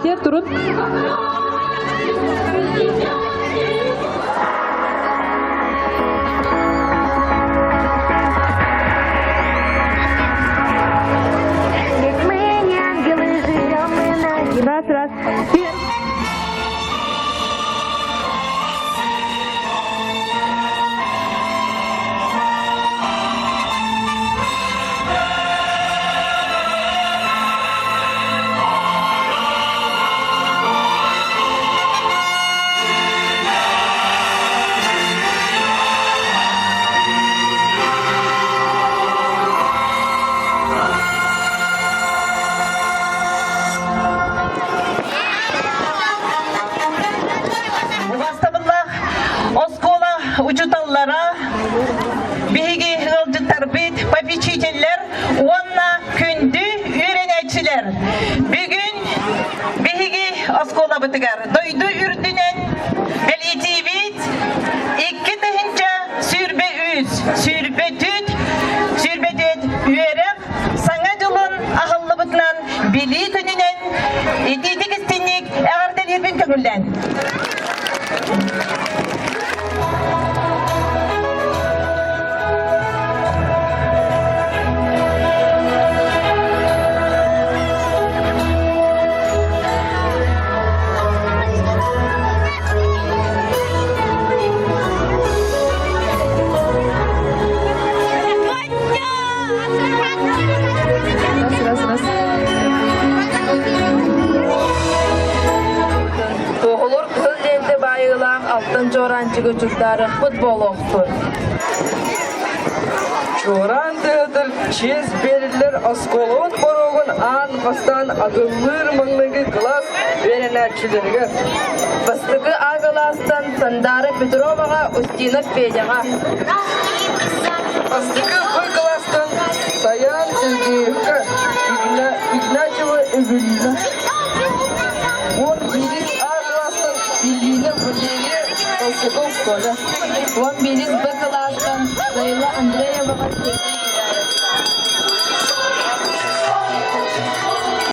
Кэнсиэр турун. Раз, раз. Убастабыллаах оскуола учууталлара, биһиги ыалдьыттарбыт, попечителлэр уонна күндү үөрэнээччилэр! Бүгүн биһиги оскуолабытыгар дойду үрдүнэн бэлиэтиибит 2023, 24, 24 үөрэх саҥа дьылын аһыллыбытынан Билии күнүнэн итиитик истинник эҕэрдэлиирбин көҥүллээн. Раз, раз, раз. Оҕолор кыһыл лиэнтэ баайыылаах алтан чуораанчыгы чугдаарыахпыт буолуохтун. Чуораан тыатыр чиэс биэриллэр оскуолабыт боруогун аан бастаан атыллыыр маҥнайгы кылаас үөрэнээччилэригэр. Бастакы А кылаастан Сандаара Петроваҕа, Устинов Федяҕа. Бастакы Б кылаастан Саян Сергеевка, Игнатьева Эвелина. 11 А кылаастан Ильина Валерия Толстяков Коля. 11 Б кылаастан Лейла Андреева.